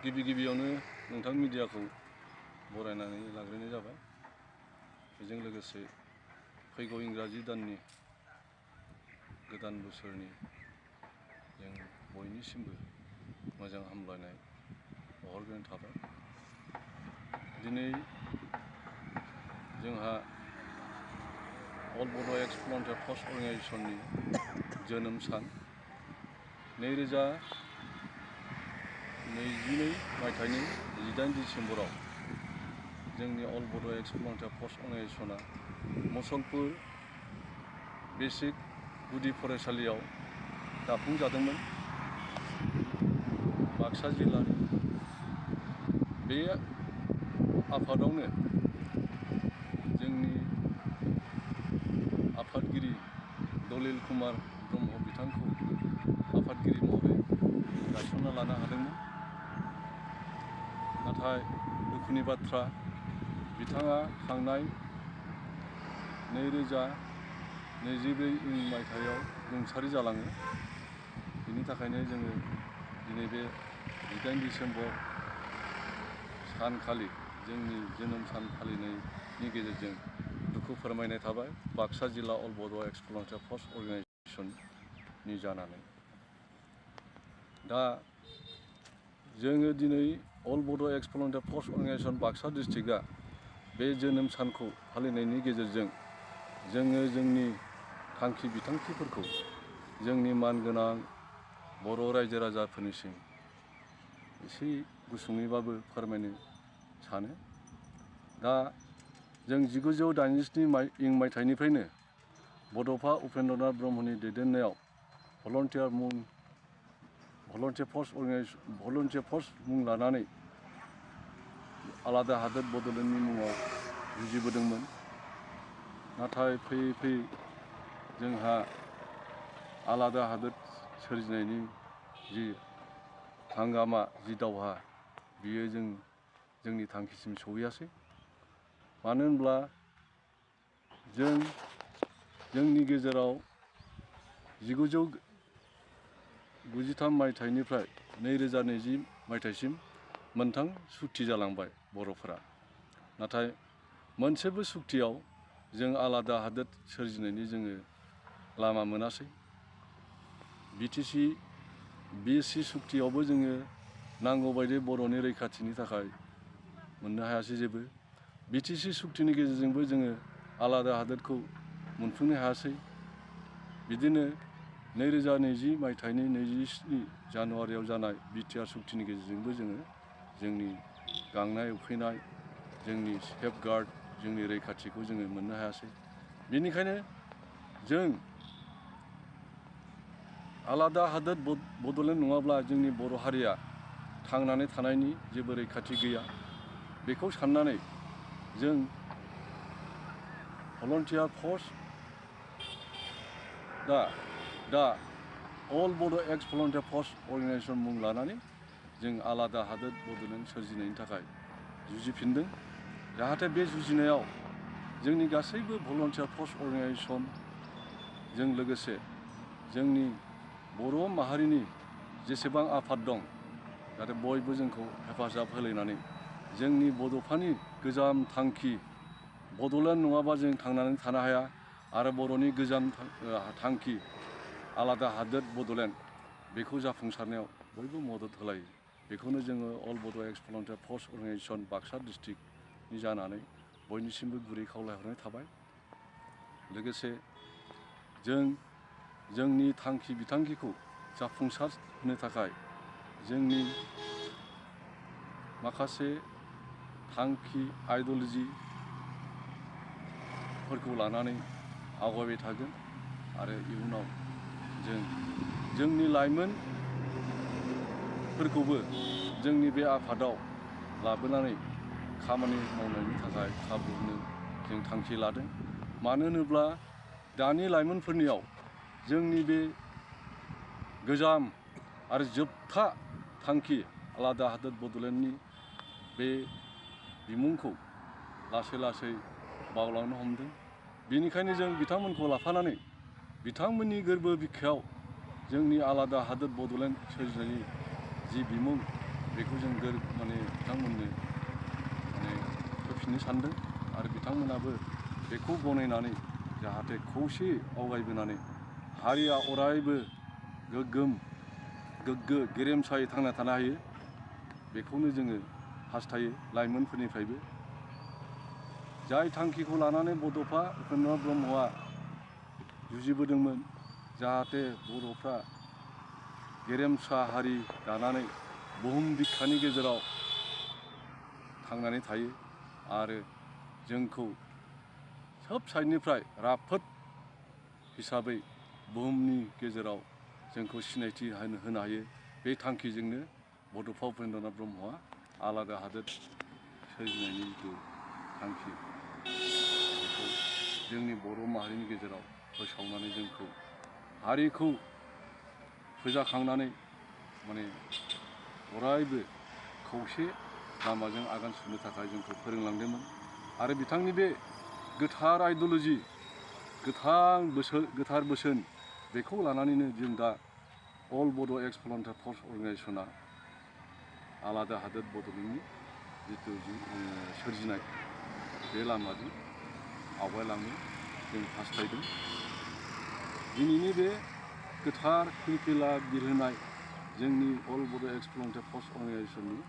गिबियावनो नोंथां मिडियाखौ बरायनानै लाग्रोनाय जाबाय। बेजों लोगोसे फैगौ इंराजि दाननि गोदान बोसोरनि जों बयनिसिमबो मोजां हामलायनाय बावहरग्रोनाय थाबाय। दिनै जोंहा अल बड' एक्स भलुन्टियार फर्स अर्गेनाइजेसननि जोनोम सान 2022 मायथाइनि 18 डिसेम्बराव जोंनि अल बड' एक्स भलुन्टियार फर्स अर्गेनाइजेसना मुसलपुर बेसिक गुदि फरायसालियाव दाफुंजादोंमोन। बाक्सा जिल्लानि बे आफादावनो जोंनि आफादगिरि दलिल कुमार ब्रह्म बिथांखौ आफादगिरि महरै गायसनना लानो हादोंमोन। नाथाय दुखुनि बाथ्रा, बिथाङा थांनाय 2024 मायथाइयाव रुंसारि जालाङो। बिनि थाखायनो जोङो दिनै बे 18 डिसेम्बर सानखालि जोंनि जोनोम सान फालिनायनि गेजेरजों दुखु फोरमायनाय थाबाय बाक्सा जिल्ला अल बड' एक्स भलुन्टियार फर्स अर्गेनाइजेसननि जानानै। दा जोङो दिनै अल बड' एक्स भलुन्टियार फर्स अर्गेनाइजेसन बाक्सा डिस्ट्रिक्टआ बे जोनोम सानखौ फालिनायनि गेजेरजों जोङो जोंनि थांखि बिथांखिफोरखौ जोंनि मानगोनां बर' रायजो राजाफोरनिसिम एसे गुसुङैबाबो फोरमायनो सानो। दा जों 1987 मायथाइनिफ्रायनो बड'फा उपेन्द्रनाथ ब्रह्मनि दैदेननायाव भलुन्टियार फर्स मुं लानानै आलादा हादोर बड'लेण्डनि मुङाव जुजिबोदोंमोन। नाथाय फैयै फैयै जोंहा आलादा हादोर सोरजिनायनि जि हांगामा, जि दावहा, बियो जोंनि थांखिसिम सहैयासै। मानो होनब्ला जोंनि गेजेराव 1993 मायथाइनिफ्राय 2020 मायथाइसिम मोनथाम सुक्ति जालांबाय बर'फोरा। नाथाय मोनसेबो सुक्तियाव जों आलादा हादोर सोरजिनायनि जोङो लामा मोनासै। BSC सुक्तियावबो जोङो नांगौबायदि बर'नि रैखाथिनि थाखाय मोननो हायासै जेबो। BTC सुक्तिनि गेजेरजोंबो जोङो आलादा हादोरखौ मोनफुंनो हायासै। बिदिनो 2020 मायथाइनि 27 जानुवारियाव जानाय BTR सुक्तिनि गेजेरजोंबो जोङो जोंनि गांनाय उखैनाय, जोंनि सेफगार्ड, जोंनि रैखाथिखौ जोङो मोननो हायासै। बेनिखायनो जों आलादा हादोर बड'लेण्ड नङाब्ला जोंनि बर' हारिया थांनानै थानायनि जेबो रैखाथि गैया। बेखौ साननानै जों भलुन्टियार फर्स दा अल बड' एक्स भलुन्टियार फर्स अर्गेनाइजेसन मुं लानानै जों आलादा हादोर बड'लेण्ड सोरजिनायनि थाखाय जुजिफिनदों। जाहाथे बे जुजिनायाव जोंनि गासैबो भलुन्टियार फर्स अर्गेनाइजेसनजों लोगोसे जोंनि बर' माहारिनि जेसेबां आफाद दं, जाहाथे बयबो जोंखौ हेफाजाब होलायनानै जोंनि बड'फानि गोजाम थांखि, बड'लेण्ड नङाबा जों थांनानै थानो हाया, आरो बर'नि गोजाम थांखि आलादा हादोर बड'लेण्ड, बेखौ जाफुंसारनायाव बयबो मदद होलायो। बेखौनो जोङो अल बड' एक्स भलुन्टियार फर्स अर्गेनाइजेसन बाक्सा डिस्ट्रिक्टनि जानानै बयनिसिमबो गुरै खावलायहरनाय थाबाय। लोगोसे जोंनि थांखि बिथांखिखौ जाफुंसार होनो थाखाय जोंनि माखासे थांखि आइडिय'लजिफोरखौ लानानै आवगायबाय थागोन। आरो इयुनाव जोंनि लाइमोनफोरखौबो जोंनि बे आफादाव लाबोनानै खामानि मावनायनि थाखाय खाबु होनो जों थांखि लादों। मानो होनोब्ला दानि लाइमोनफोरनियाव जोंनि बे गोजाम आरो जोबथा थांखि आलादा हादोर बड'लेण्डनि बे बिमुंखौ लासै लासै बावलांनो हमदों। बेनिखायनो जों बिथांमोनखौ लाफानानै बिथांमोननि गोरबो बिखायाव जोंनि आलादा हादोर बड'लेण्ड सोरजिनायनि जि बिमुं, बेखौ जों माने बिथांमोननो माने होफिननो सानदों आरो बिथांमोनाबो बेखौ गनायनानै जाहाथे खौसे आवगायबोनानै हारिया अरायबो गोग्गो गेरेमसायै थांना थानो हायो बेखौनो जोङो हास्थायो लाइमोनफोरनिफ्रायबो जाय थांखिखौ लानानै बड'फा उपेन्द्र ब्रह्मआ जुजिबोदोंमोन जाहाथे बर'फ्रा गेरेमसा हारि दानानै बुहुम बिखानि गेजेराव थांनानै थायो आरो जोंखौ सोब साइडनिफ्राय राफोद हिसाबै बुहुमनि गेजेराव जोंखौ सिनायथि होनो हायो बे थांखिजोंनो बड'फा उपेन्द्रनाथ ब्रह्मआ आलादा हादोर सोरजिनायनि जिथु थांखि बेखौ जोंनि बर' माहारिनि गेजेराव फोसावनानै जोंखौ हारिखौ फोजाखांनानै माने अरायबो खौसे लामाजों आगान सुरनो थाखाय जोंखौ फोरोंलांदोंमोन आरो बिथांनि बे गोथार आइडिय'लजि गोथार बोसोन बेखौ लानानैनो जों दा अल बड' एक्स भलन्टियार फर्स अर्गेनाइजेसना आलादा हादोर बड'लेण्डनि जिथु सोरजिनाय बे लामाजों आवगायलांनो जों हास्थायदों दिनैनि बे गोथार फिरफिला बिरहोनाय जोंनि अल बड' एक्स भलन्टियार फर्स अर्गेनाइजेसननि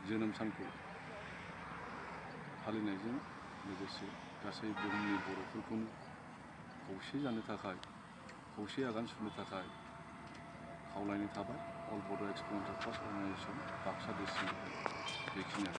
जोनोम सानखौ फालिनायजों लोगोसे गासै बुहुमनि बर'फोरखौनो खौसे जानो थाखाय खौसे आगान सुरनो थाखाय खावलायनाय थाबाय अल बड' एक्स भलन्टियार फर्स अर्गेनाइजेसन बाक्सा डिस्ट्रिक्टनिफ्राय बेखिनियानो